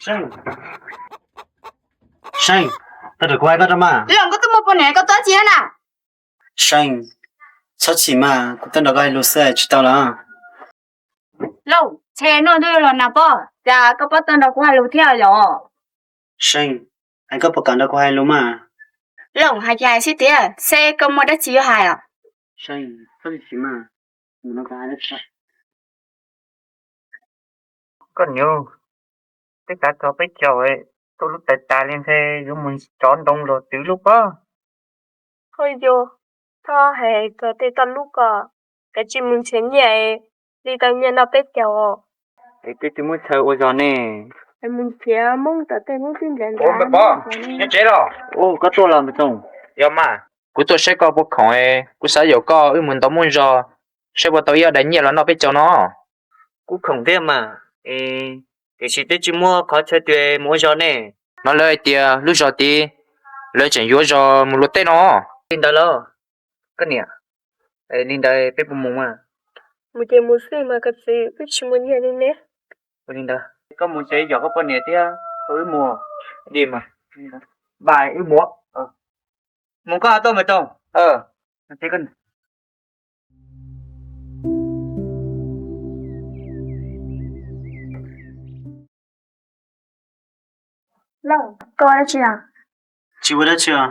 Seej, Seej, tawm ram kuv hais koj rau mas. Looj, koj tuaj muaj poj niam koj tuaj txog na. Seej, txhob chim mas, kuv tuaj nrog koj hais lus xwb tsis tau los? Looj, ntshe noj ntuj los nag pob, cas koj pab tuaj nrog kuv hais lus thiab los? Seej, es koj puas kam nrog kuv hais lus mas? Looj, hais ces hais xwb tiag, seb koj muaj dab tsi yuav hais os. Seej, txhob chim mas, mus no kuv hais dab tsi. Koj niam, twb kav txog peb caug, tuaj lub tawv tas li ntshe yuav mus cov ntoo los twv lub pob. Ho yog, txhob hais txog tej toj lub ko, kav tsij mus nrhiav nyiaj li tau nyiaj noj peb caug. Es twb tsis muaj chaw ua zog ne. Mus nrhiav Hmoob tom tej Hmoob twb nrhiav nrhiav. Nyob tsev los? Koj tuaj los Npawg Txoov? Yog mas, kuv tuaj saib koj puas khoom, kuv xav yaum koj wb mus ntau muaj zog, saib puas tau ib ob daim nyiaj los noj peb caug no. Kuv khoom thiab mas, tiam sis twb tsis muaj qhov chaw twg mus ua zog ne. No lawv hais tias lub zos tid lawv tseem yuav zog mus luaj teb no. Li ntawd los? Koj niam, li ntawd peb puas mus mas? Mus ces mus xwb mas koj txiv, twb tsis muaj nyiaj li ne. Ua li ntawd koj mus ces yog koj poj niam thiab, wb mus. Di mas, bye, wb mus. Mus koj tuaj Npawg Txoov. Looj, koj ua dab tsi os? Tsis ua dab tsi os.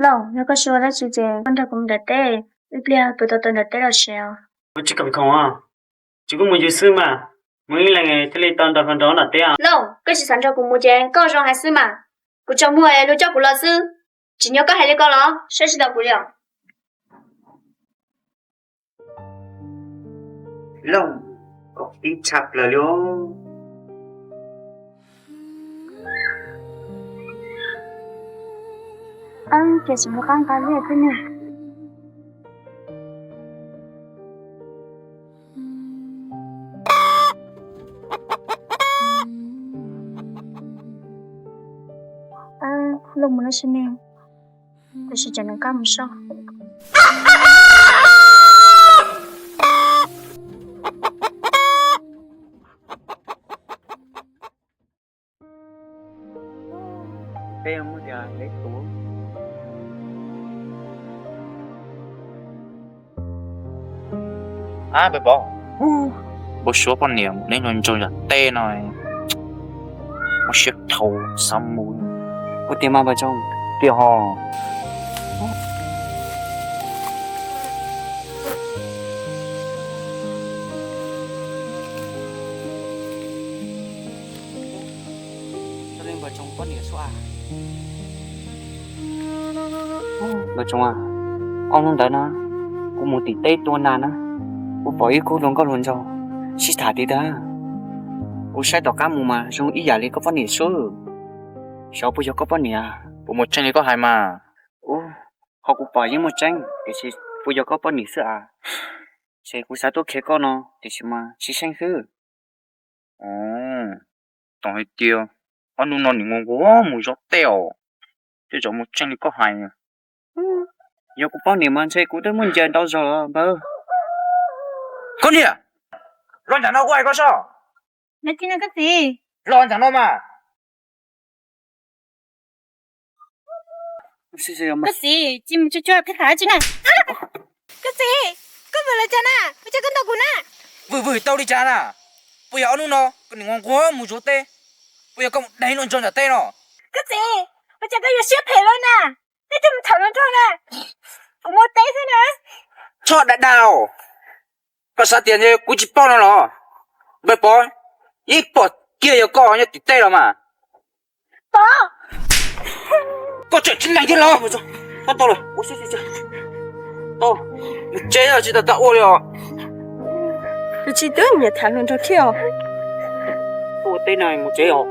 Looj, yog koj tsis ua dab tsi ces koj nrog kuv mus nram teb, ib pliag kuv tau tau nram teb los tsev os. Kuv tsis kam khoom os, tsis kuj mus yus xwb mas, mus ib leeg thiaj li tau nrog koj nrog nram teb os. Looj, koj tsis xav nrog kuv mus ces koj zoo hais xwb mas, kuv tsaug muag es luag coj kuv los xwb, tsim nyog koj hais li ko los saib tsis taus kuv li os. Looj, koj pib tshaj plaws li os. Ab, cas tsis muaj qab nqa nyiaj thiab ne. Ab, Looj mus lawm seb ne, tab sis tsam nws qab mus soj. Peb muab tias leb tus. Ab, Npawg Pov, npau suav poj niam mus neb nrog ntsoog yam teb no, muab siab dhau xav mus. Ua tiag mas Npawg Txoov, tiag ho. Npawg Txoov, ob hnub ntawd na, kuv mus tim teb tua nas na, kuv pom ib khub hluas nkauj hluas nraug sib tham tid tag. Kuv saib tom qab mus mas zoo ib yam li koj poj niam xwb. Xyov puas yog koj poj niam. Puas mus tseeb li koj hais mas? Ho kuv pom yeej muaj tseeb, tiam sis puas yog koj poj niam xwb as? Ces kuv xav tuaj qhia koj no, tiam sis mas tsis seej xwb. Txawm hais tias ob hnub no nim nquag nquag mus zov teb os, tej zaum muaj tseeb li koj hais. Yog kuv poj niam mas ntshe kuv twb muaj ncaws ntau zaus los npawg. Koj niam, los nram no kuv hais koj sob. Los nram no mas. Koj txiv, tsis mus tsuag tsuag peb tham dab tsi na? Koj txiv, koj vwm los cas na? Ua cas koj ntaus kuv na? Vwm vwm tau li cas na? Puas yog ob hnub no koj nim nquag nquag mus zov teb, puas yog koj mus dai luag ntsoog nram teb no? Koj txiv, ua cas koj yuav siab phem luaj na? Peb twb mus tham luag ntsoog na, kuv mus teb xwb na. Txhob dag dag, koj xav tias kuv tsis paub no los? Npawg Pov, yeej pom kiag yog koj nyob tim teb los mas. Pov, koj tseem tsis neeg thiab los? Tau lawm, mus tsev, tsis tau tau ua li os. Tsis twb nyiam tham luag ntsoog thiab os. Tuaj teb no mus tsev os.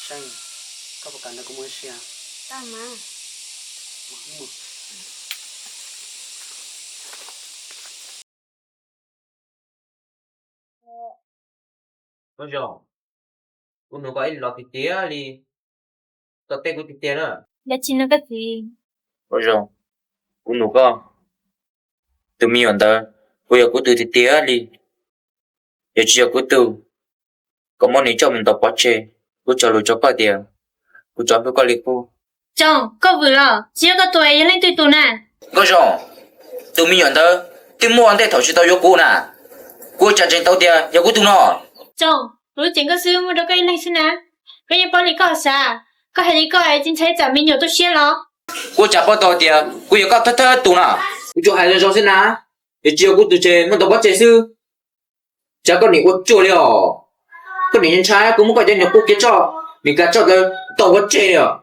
Seej, koj puas kam nrog kuv mus ua si? Tau mas. Nkauj Zoo, kuv nug koj ib los tiag tiag li, tau teb kuv tiag tiag na. Dab tsi no koj txiv? Nkauj Zoo, kuv nug koj, tus me nyuam ntawd puas yog kuv tug tiag tiag li? Yog tsis yog kuv tug, koj muab nws coj mus ntaus pov tseg, kuv tso lus rau koj tias kuv tso plhuav koj li qub. Tsoom, koj vwm los tsis yog koj tug, yog leej twg tug na? Nkauj Zoo, tus me nyuam ntawd twb muaj ua ntej thaum tsis tau yuav kuv na, kuv ua cas ntseeg tau tias yog kuv tug no? Tsoom, kuv lub cev nkauj xwb muaj rau koj ib leeg xwb na, koj yeej paub li koj xav, koj hais li koj tsis ntshai tsam me nyuam tu siab los? Kuv ua cas paub tau tias kuv yog koj thawj thawj tug na? Kuv tsuas hais zoo zoo xwb na, yog tsis yog kuv tug ces muab ntaus pov tseg xwb. Cas koj nim ua tsuaj li os? Koj nim ntshai kuv muab koj cov nyuam qub kiag tso, nim kav tso ntawd ntaus pov tseg li os.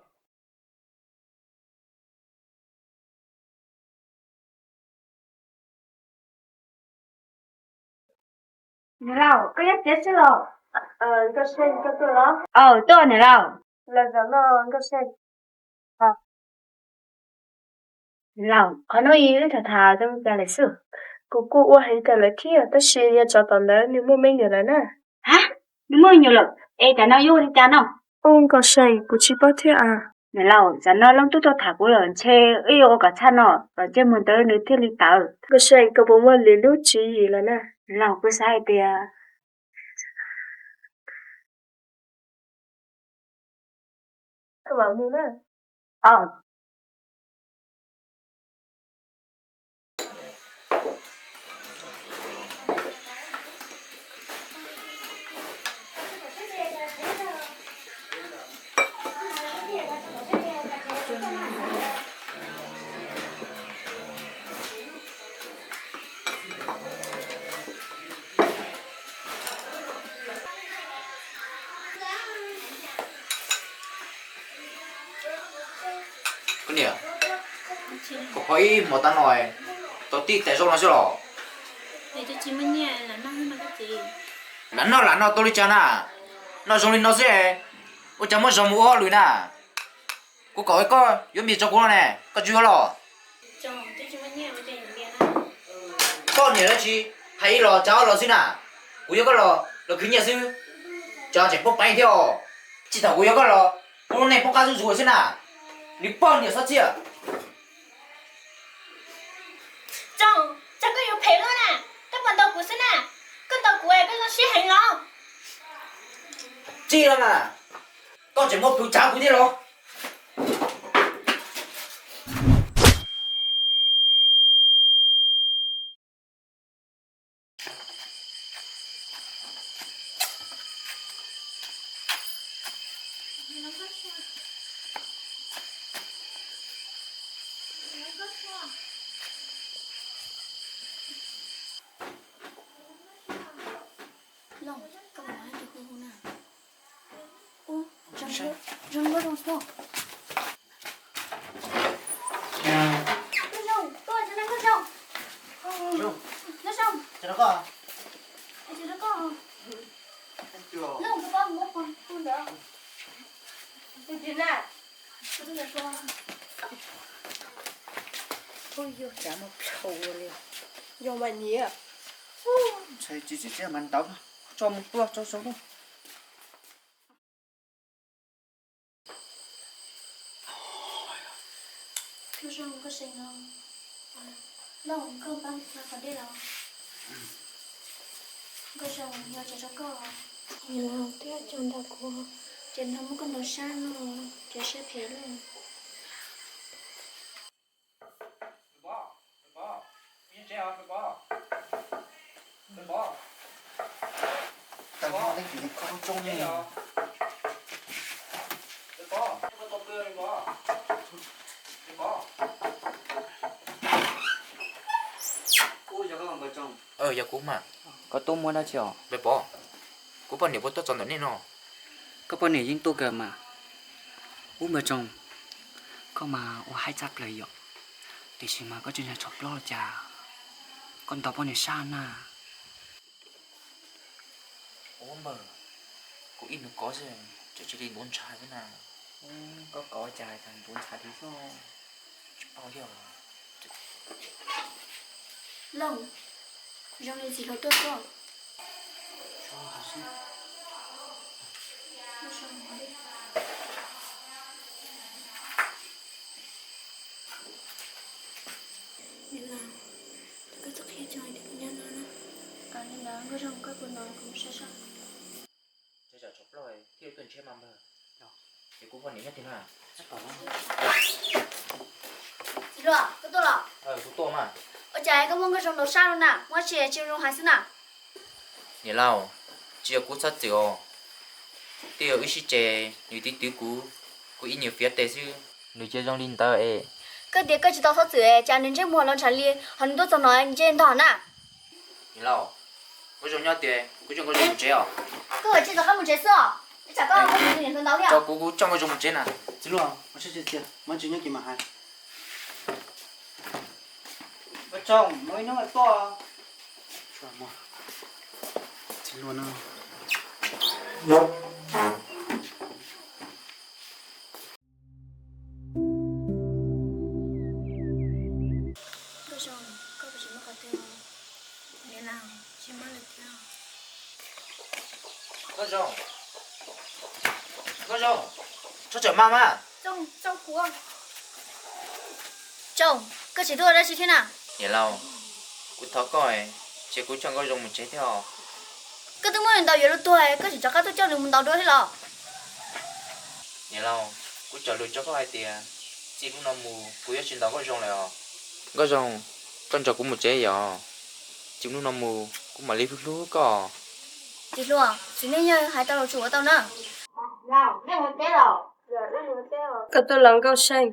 Niam laus, koj nyob tiav xwb los? Nkauj Seej, koj tuaj los? Aws, tuaj niam laus. Los zaum no Nkauj Seej. Niam laus, qhov no wb tham tham zoo li cas lawm xwb? Kuv kuj ua heev kawg lawm thiab, tab sis niag tsov tom ntawd nws muaj me nyuam lawm na. Ha, nws muaj me nyuam lawm? Es tam no yuav ua li cas no? Ub, Nkauj Seej, kuv tsis paub thiab as. Niam laus, tam no Looj Tub tuaj tham kuv lawm, ntshe wb yuav ua kom txhaj no kom ntsej muag ntawd nws thiaj li tawv. Nkauj Seej, koj puas muaj lwm lub tswv yim lawm na? Niam laus, kuv xav hais tias Koj niam, koj pom ib hmo tas no tau tib tais zaub no xwb los? Lam noj lam noj tau li cas na, noj zoo li no xwb, ua cas muab zog mus ua hauj lwm na? Kuv kom koj yuav npias tso kuv no ne, koj tsis yuav los? Koj niam dab tsi, hais ib los tsa ob los xwb na. Kuv yuav koj los los khwv nyiaj xwb, tseem poob peev thiab os. Tsis thaum kuv yuav koj los, kuv lub neej poob qab zuj zus xwb na. Nws poj niam txhob txhiaj. Tsoom, tsoom, koj yuav phem luaj na, koj puas ntaus kuv xwb na, koj ntaus kuv koj zoo siab heev los? Txij los mas, koj tseem muab plhws tsav kuv thiab los? Looj, koj puas hnov tus hu hu na? Ub, zoo li nkauj zoo xwb. Nkauj zoo, tuaj, zoo li nkauj zoo. Nkauj zoo. Looj, koj muab hu ntawd. Ub, yog cas mas plhaus li. Yog mas nyiam. Ntshai tsis tsim txiaj mas ntawd tso mus tuaj tso zoo. Nkauj zoo, koj seev no. Looj, koj pab nqa qhov dej los. Nkauj zoo, yog tseem rau koj. Niam laus twb coj ntawm kuv, ces no muab koj ntaus sab no, ces siab phem lawm. Yog kuv mas. Koj tuaj muaj dab tsi os? Npawg Pov, kuv poj niam puas tuaj txog ntawm nej no? Koj poj niam yeej tuaj kawg mas. Ub, Npawg Tsoom, koj mas ua haib tshaj plaws yom. Tiam sis mas koj tseem tsho plob cas, koj ntaus poj niam sab na. Ub npawg, kuv ib nus kov xwb. Cia li ntuav ntshav thiab na. Koj kov cas cas ntuav ntshav thiab xwb. Tsis paub thiab. Looj, zoo li txiv hluas tuaj xwb. Niam laus, koj txhob qhia tso, kuv nyob no na. Niam laus, Nkauj Zoo, koj puas hnov kuv sab sab? Tsam tsov plaub thiaj tuaj ntshe mas npawg. Es kuv poj niam nyob twg na? Txiv hluas, koj tuaj los? Kuv tuaj mas. Ua cas koj muab Nkauj Zoo ntaus sab no na, muab tsis tsis zoo hais xwb na. Niam laus, tsis yog kuv txhob txwm os. Twb yog wb sib tsev nws twb twv kuv, kuv ib nyuag fiav tes xwb nws cia zoo li ntawd es. Koj tias koj tsis tau txhob txwm, cas nws ntsej muag los ntshav li, ho nws tuaj txog no ntsej ntog na. Niam laus, Nkauj Zoo nyob tiag, kuv coj Nkauj Zoo mus tsev os. Koj tsis txhob mus tsev xwb os, tsam koj mus niam hluas ntaus thiab. Kuv, kuv coj Nkauj Zoo mus tsev na. Txiv hluas, ua siab txias txias, muaj tsis nyob kis mam hais. Nkauj Zoo, mus ib hnub mam tuaj. Txiv hluas no. Nkauj Zoo, koj puas tsis muaj qhov twg? Niam laus, tsis muaj li thiab. Nkauj Zoo, Nkauj Zoo, txhob tsam mas mas. Tsoom, koj tseem tuaj ua dab tsi thiab na? Niam laus, kuv thov koj, cia kuv coj Nkauj Zoo mus tsev thiab os. Koj twb muab nws ntaus yuav luag tuag, koj tseem rov qab tuaj coj nws mus ntaus dua thiab los? Niam laus, kuv cog lus rau koj hais tias, txij hnub no mus kuv yuav tsis ntaus Nkauj Zoo lawm os. Nkauj Zoo, koj nrog kuv mus tsev yom? Txij hnub no mus kuv mam li hlub hlub koj. Txiv hluas, txiv neej yog hais tau los tsum ua tau na. Koj tuaj los Nkauj Seej?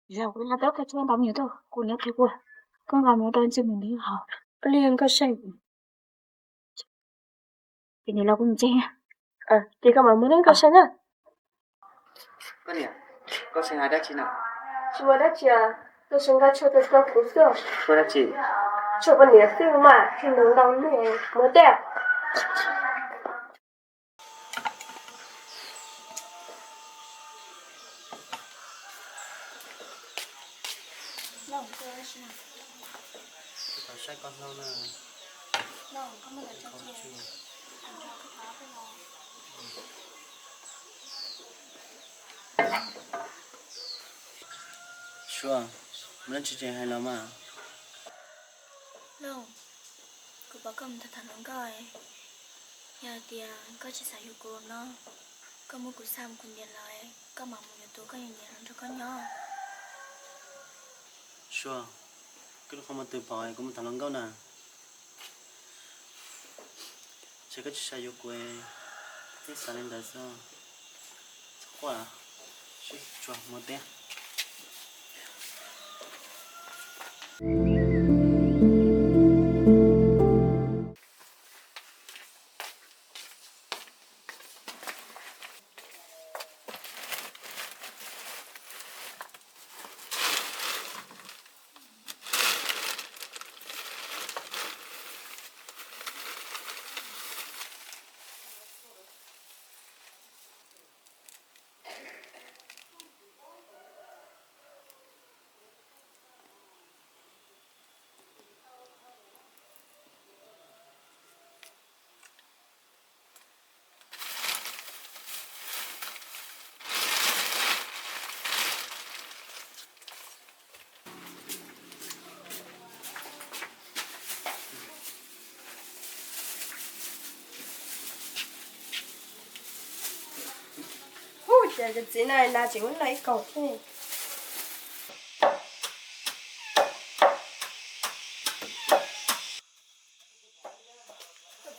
Yog kuv nqa tau koj tshuaj ntau me nyuam tuaj, kuv nqa tus kuv, koj nqa mus rau ntxwg mus nti hauv. Li Nkauj Seej, ces niam laus kuv mus tsev. Ces koj mam mus na Nkauj Seej na. Koj niam, Nkauj Seej hais dab tsi no? Tsis muaj dab tsi, Nkauj Seej nqa tshuaj tuaj rau kuv xwb. Tshuaj dab tsi? Tshuaj poj niam xwb mas, tsis ntau ntau ne, mus teb. Saib koj hlau na. Sua, muaj dab tsi ces hais los mas. Looj, kuv pom koj mus tham tham hluas nkauj, yog hais tias koj tsis xav yuav kuv no, koj muab kuv xa mus kuv niam lawv, koj mam mus yuav tus koj niam los nrog koj nyob. Sua, koj lub qhov muag twg pom kuv mus tham hluas nkauj na? Ces koj tsis xav yuav kuv, thiaj xav li ntawd xwb. Txhob quaj, sib tsuas mus teb. Hu, ces cov txiv no nag tseem muab noj ib kaum thiab.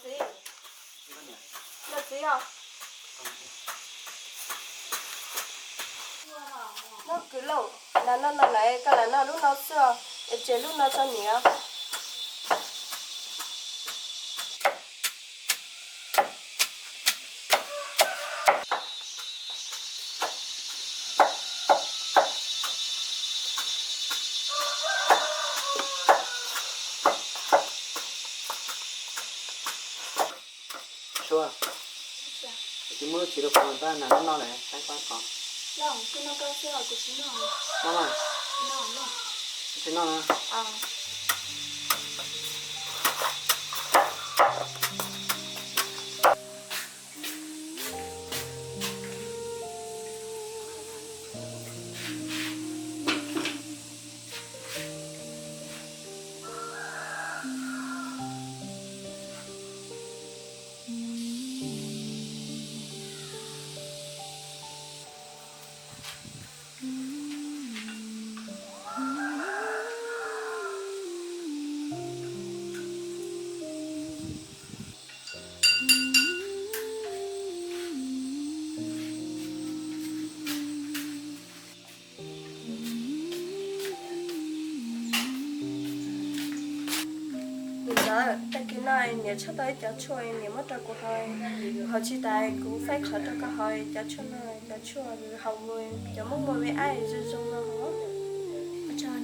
Txiv, txiv os. Noj kwv lauj, lam noj no lawm, koj lam noj lub no xwb os, es tseg lub no tso niam. Sua, kuv twb muab lub txiv rau kuv noj, noj lawm, tab pab qhov. Noj mas, tsis noj na. Niam ntxawm, tag kis no niam tshuab tau ib cov tshuaj, niam muab rau kuv haus, haus tsis tas kuv faib qhov rau koj haus. Cov tshuaj no cov tshuaj haus mus cov muaj muaj vij ab zoo zoo no. Niam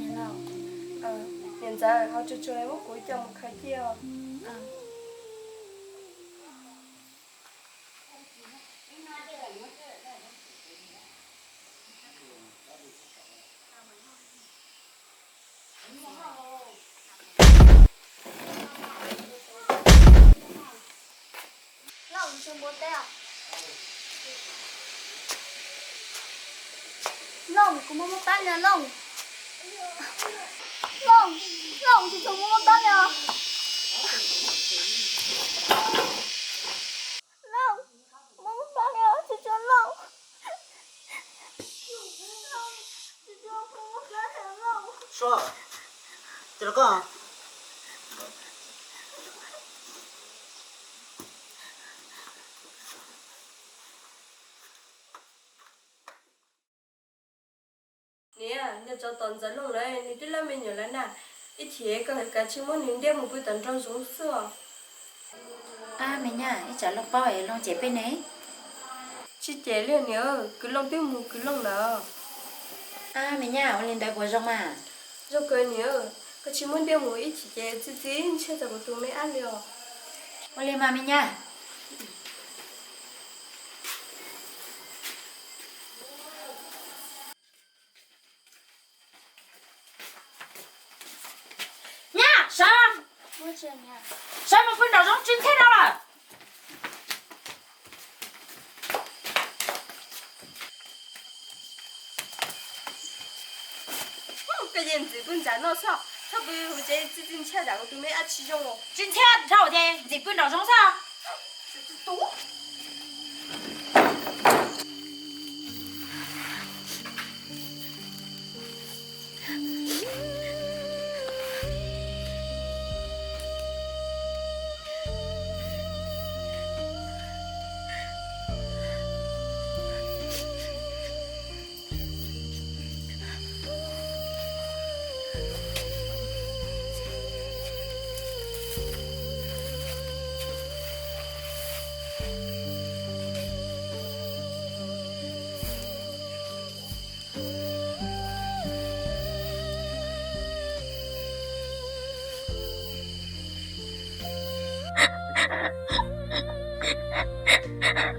ntxawm, haus tsuag tsuag muab kuv coj mus khaws ciaj os. Looj, kuv muaj muaj pab no Looj. Looj, Looj, tsis tshua muaj muaj pab no. Looj, muaj muaj pab no, tsis tshua Looj. Sua, ces los koj. Niam, nco tsov tom ntxawm Looj lawm, nws twb loj me nyuam lawm na, ib chim koj kav tsij muab nws ntiab mus pw tom nraum zoov xwb os. Ab me nyab, ib tsam Looj paub es Looj cem peb ne. Tsis cem li niam, kwv Looj twb mus kwv Looj lawm. Ab me nyab, ua li ntawd puas zoo mas? Zoo kawg niam, koj tsis muab ntiab mus ib chim ces txiv txiv ntshai txog kuv tus me ab li os. Ua li mas me nyab. Nyab, sawv, sawv mus pw nraum zoov, tsis ntxhiab rau lawm. Koj yeej ntxim pw nram no xwb, txhob pw hauv tsev, txiv txiv ntshai tsam kuv tus me ab tsis zoo. Tsis ntxhiab dhau ces ntxim pw nraum zoov xwb.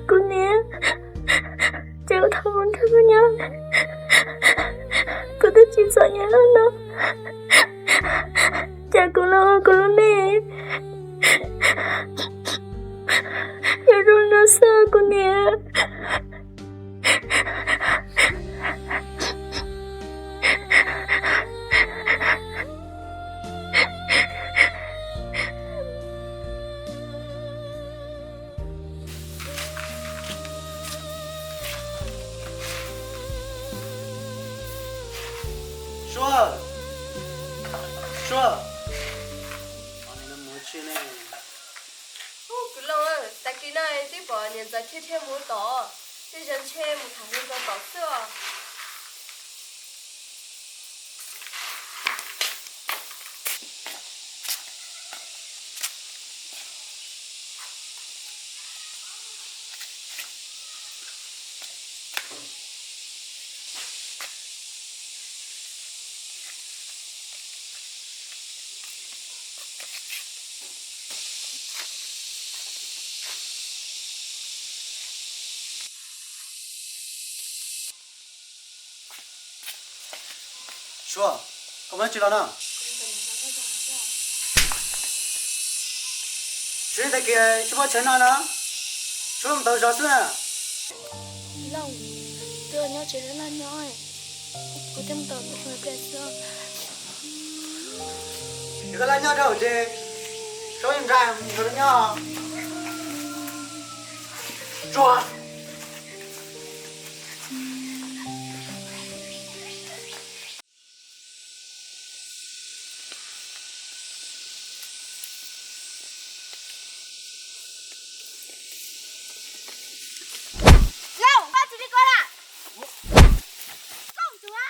Kuv niam, ces kuv thov mus nrog koj nyob, kuv twb tsis txom nyem li no, ces kuv los ua kuv lub neej yuav zoo li no xwb kuv niam. Sua, Sua. Kwv Looj, tag kis no twb pom niam ntxawm thiaj thiaj mus tom, tej zaum ntshe mus tham hluas nkauj tom xwb os. Tsua, koj mus dab tsi los no? Tsua, tag kis tsis muaj chaw noj no, tsua mus tau zov xwb na. Lauj, twb nyob tsev laj nyob, kuv thiaj mus tom kuv tus pliag xwb. Ces koj laj nyob rau ces saib ntsa mus nrog nyob. Tsua. Lauj, koj tsis li ko lawm. Koj tus a.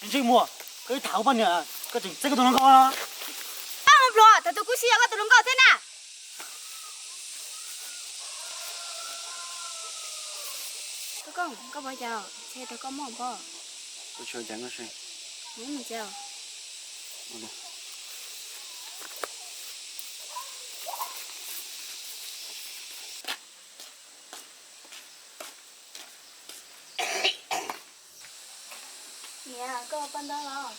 Ntsej muag, koj ib tham kuv poj niam, koj tseem txeeb koj tus hluas nkauj. Koj mus pluag, thaum tus kuv siv yog koj tus hluas nkauj thiab na. Koj, koj puas cas, ntshe rau koj mob pob. Kuv tsis ua cas, koj sim. Kuv mus tsev. Niam, koj poj ntab los?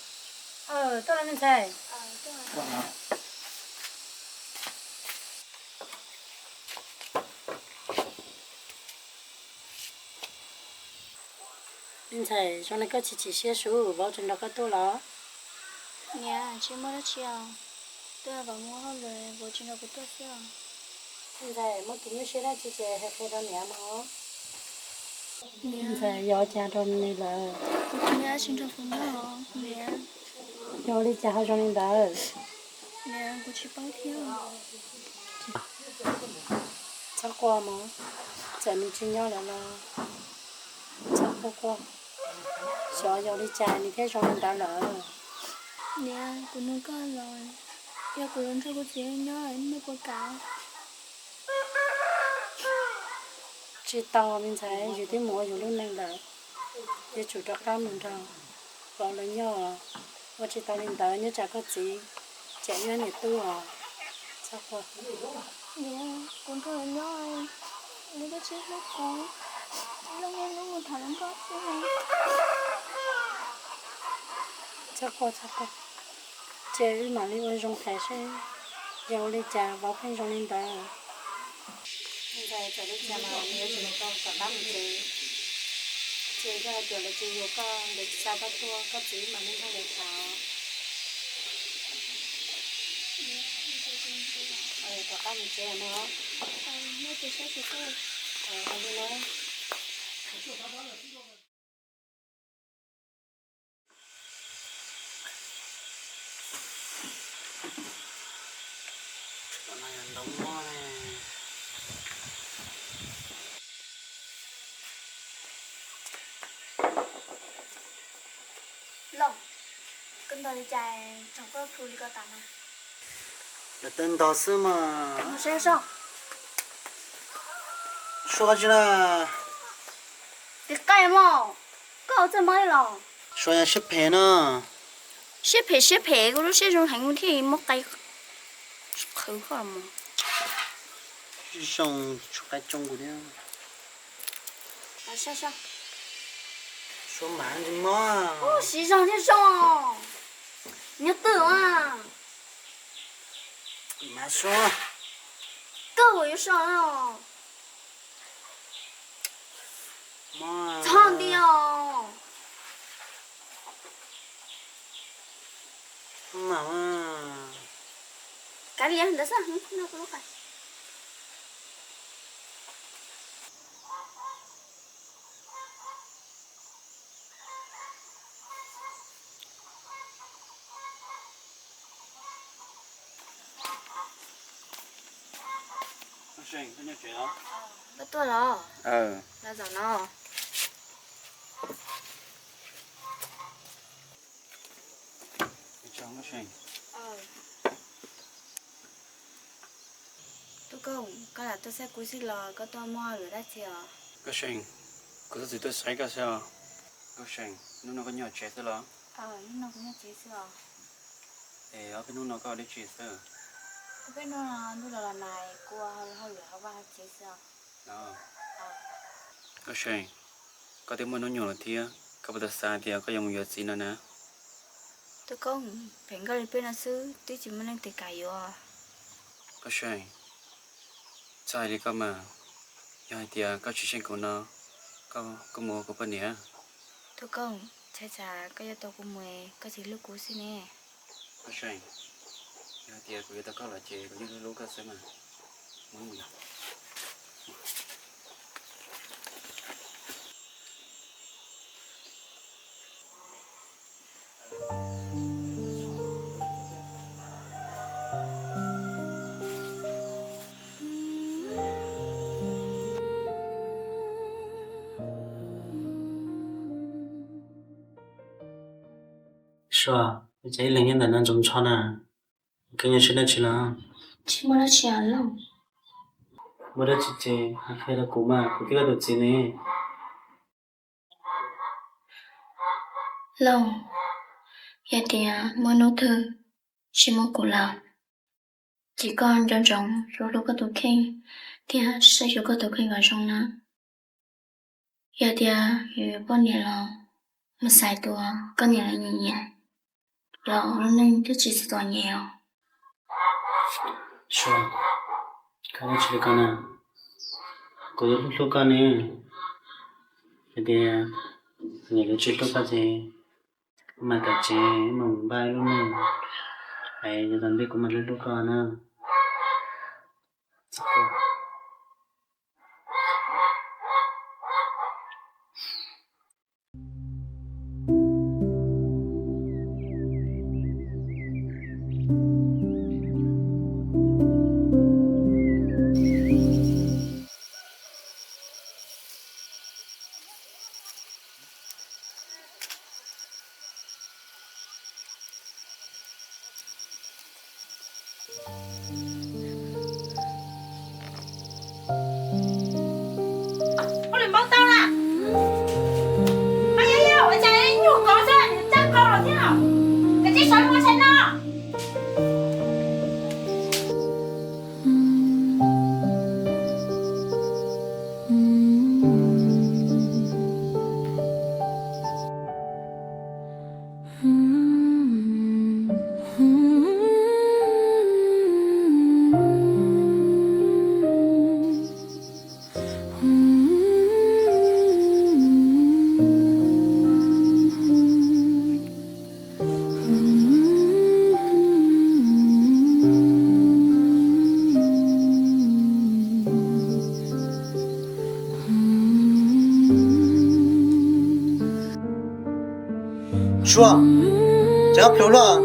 Tuaj los me ntxhais. Me ntxhais, zoo li koj chim chim siab sub, vauv tsis nrog koj tuaj los? Niam, tsis muaj dab tsi os. Twb yog vauv muaj hauj lwm, vauv tsis nrog kuv tuaj xwb os. Me ntxhais, muaj kev nyuaj siab dab tsi ces hais qhia rau niam mog. Me ntxhais, yog ua cas rau nws lawm? Kuv tsis muaj dab tsi nrog kuv nyob os niam. Yog ua li cas ho zoo li ntawd? Niam, kuv tsis paub thiab. Txhob quaj mog, txawm nws tsis nyob lawm los txhob quaj quaj. Xyov yog li cas nws thiaj zoo li ntawd lawm. Niam, kuv nug koj los, yog kuv yuav nrog kuv txiv nyob nej puas kam? Tsis tau me ntxhais, yus twb mus ua yus lub neej lawm, yuav tsum rov qab mus nrog vauv lawv nyob. Ua tsis tau li ntawd, nyob tsam koj txiv tsam wb niam tub os. Txhob quaj. Niam, kuv nrog lawv nyob, lawv twb tsis hlub kuv, ib leeg ib lub mus tham lawv nkauj xwb. Txhob quaj, txhob quaj, ces wb mam li ua zoo hais seb yog ua li cas vauv pheej zoo li ntawd. Ntxhais, txawm li cas los nws yuav tsum tau rov qab mus tsev. Ces yog hais tias lawv tsis yuav koj, lawv tsis xa koj tuaj, koj txiv mam li nrog lawv tham. Rov qab mus tsev no. Li no. Lauj, koj ntog li cas tsaug koj plhu li ko tas na? Lawv tawv ntog xwb mas. Sua dab tsi na? Tiv qaij mog, koj ua txaj mob li los? Sua yog siab phem no. Siab phem siab phem, kuv lub siab zoo heev kuv thiaj muab qaij qhwv koj los mas. Zoo tshuav qaib tsoo kuv thiab. Sua mam ntsis mob. Siv zog thiab zoo. Nyob twj a. Mam sua. Koj yuav sua no. Mob. Txhob nti os. Mam. Kav liam ntawd xwb, no kuv lub qais. Koj tuaj los? Los zaum no. Tub Koob, koj lam tuaj saib kuv xwb los koj tuaj muaj lus dab tsi os? Koj Seej, kuv txhob txwm tuaj saib koj xwb os. Koj Seej, hnub no koj nyob tsev xwb los? Hnub no kuv nyob tsev xwb os. Es ob peb hnub no koj ua dab tsi xwb? Ob peb hnub no ntuj los los nag, kuv ua hauj lwm hauv vaj hauv tsev xwb os. Koj Seej, koj twb muaj hnub nyoog lawm thiab, Koj puas tau xav tias koj yuav mus yuav txiv no na? Tub Koob, pem nkoj li peb no xwb twb tsis muaj leej twg kam yuav. Koj Seej, txhob hais li koj mas. Yog hais tias koj tsis seej kuv no, koj, koj mus ua kuv poj niam. Tub Koob, ntshai tsam koj yuav tau kuv mus es koj tsis hlub kuv xwb ne. Koj Seej, yog hais tias kuv yuav tau koj los ces kuv yeej hlub hlub koj xwb mas. Mus mus yog. Sua, ua cas ib leeg nyob ntawm no ntsoov ntsho na? Koj nyob siab dab tsi los? Tsis muaj dab tsi os Looj. Muaj dab tsi ces hais qhia rau kuv mas, kuv twb yog tus txiv ne. Looj, yog tias muaj hnub twg tsis muaj kuv lawm, ces koj nco ntsoov hlub hlub koj tus kheej thiab saib xyuas koj tus kheej kom zoo na. Yog tias yuav yuav poj niam los mus xaiv tus koj nyiam los nyiam nyiam, los lub neej thiaj tsis txom txom nyem os. Sua, koj dab tsi li ko na? Kuv hlub hlub koj ne. Hais tias nyiam yuav tsis hlub koj ces kuv mam kam tsev mus npaj lub neej, es yav tom ntej kuv mam hlub hlub koj na. Ua li npaub tau na. Koj yog yog ua cas nyuag kov xwb nws txawj kov los thiab. Koj tsis sawv mus sawv no. Sua, cas koj plhws luaj?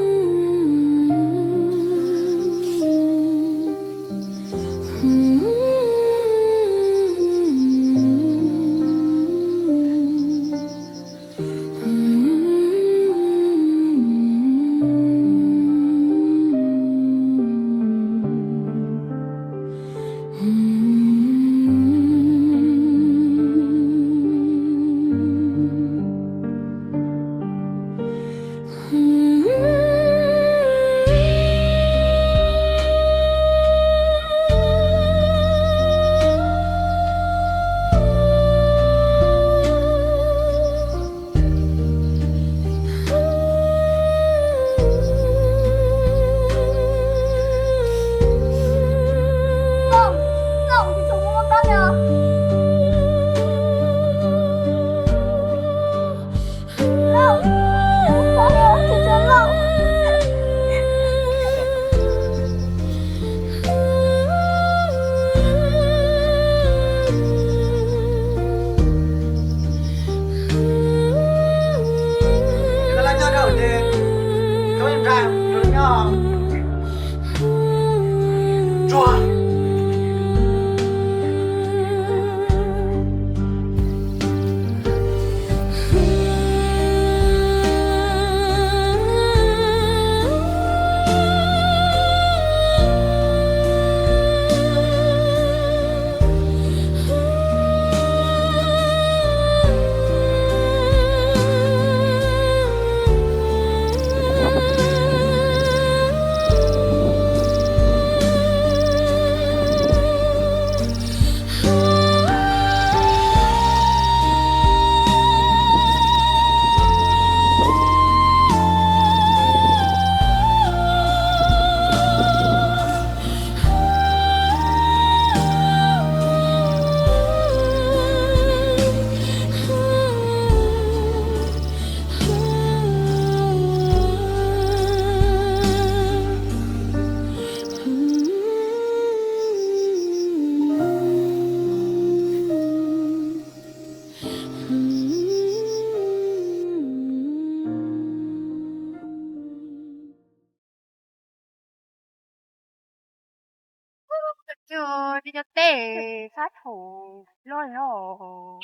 Cov tej sab thaum loj loj.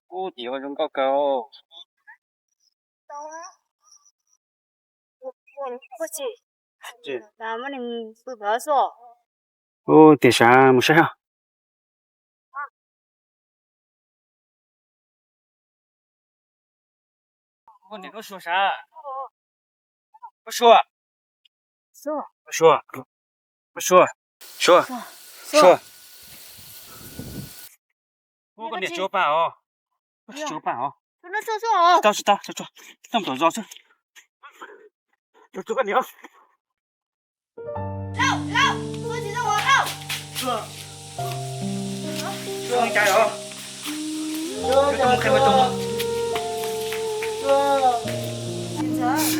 Ub, ces ua zoo nkauj kawg. Ub, tias sav mus saib os. Koj niam, koj Sua sav? Koj Sua, koj Sua, koj Sua, Sua, Sua. Ub, koj niam tsis ua pa os. Koj tsis ua pa os. Tsis tau, tsis tau, tso mus tom zos xwb. Koj niam.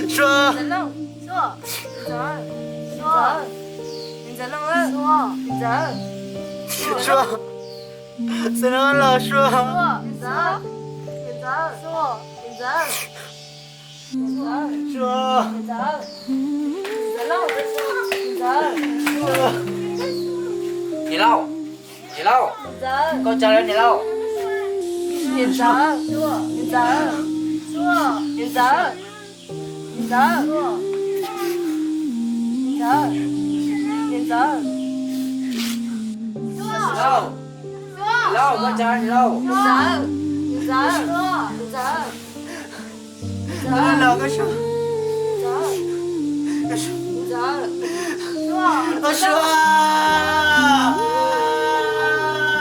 Xav no los Sua. Sua. Niam lauj, niam lauj, koj tsa niam lauj. Niam ntxawm, niam ntxawm, niam ntxawm, niam ntxawm, niam ntxawm, niam ntxawm. Niam lauj, niam lauj, koj tsa niam lauj. Niam ntxawm, niam ntxawm, niam ntxawm. Niam ntxawm, niam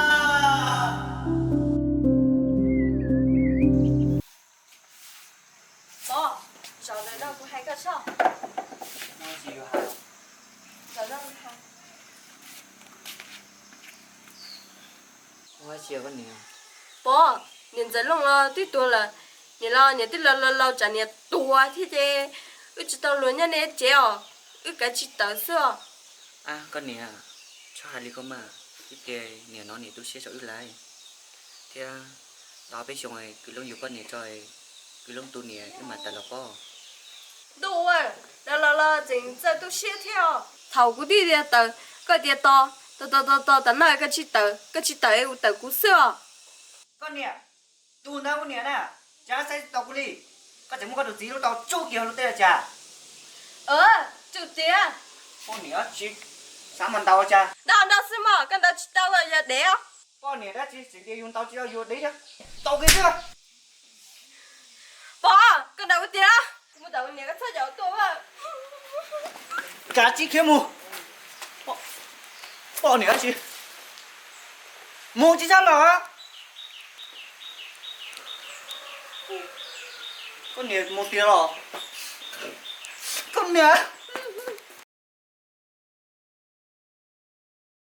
ntxawm, niam ntxawm. Pov, zaum ntawm no kuv hais koj tso. Zaum no kuv hais. Pov, niam ntxawm Looj los twb tuag lawm, niam los niam twb laus laus laus tsam niam tuag thiab ces wb tsis tau luag nyob nej tsev os, wb kav tsij tawm xwb os. Koj niam, txhob hais li koj mas, ib pliag niam hnov niam tu siab rau wb lawm. Thiab tau peb xyoos Kwv Looj yuav poj niam tso, Kwv Looj tu niam wb mam tawm los pov. Ntuj, los los los tseem txawj tu siab thiab os. Thaum kuv tij tias tawm, koj tias tos, tos tos tos tos tas no koj tsis tawm, koj tsis tawm es kuv tawm kuv xwb os. Koj niam, tus ntawd ua niam na, cas saib tsis taus kuv li? Koj tseem muab koj tus txiv lub tau tsuj kiag hauv lub teb los cas? Tsuj tiag. Poj niam dab tsi, xav mas ntaus cas? Ntaus ntaus xwb mog, koj ntaus tsis tau yog dev os. Poj niam dab tsi tseem tias yus ntaus tsis tau yus dev thiab. Ntaus kiag xwb. Pov, koj ntaus kuv tiag. Kuv mus ntaus kuv niam, koj txhob caum tuaj. Kav tsij khiav mus. Poj niam dab tsi, mus tsis txhob los. Koj niam mus tiag los? Koj niam.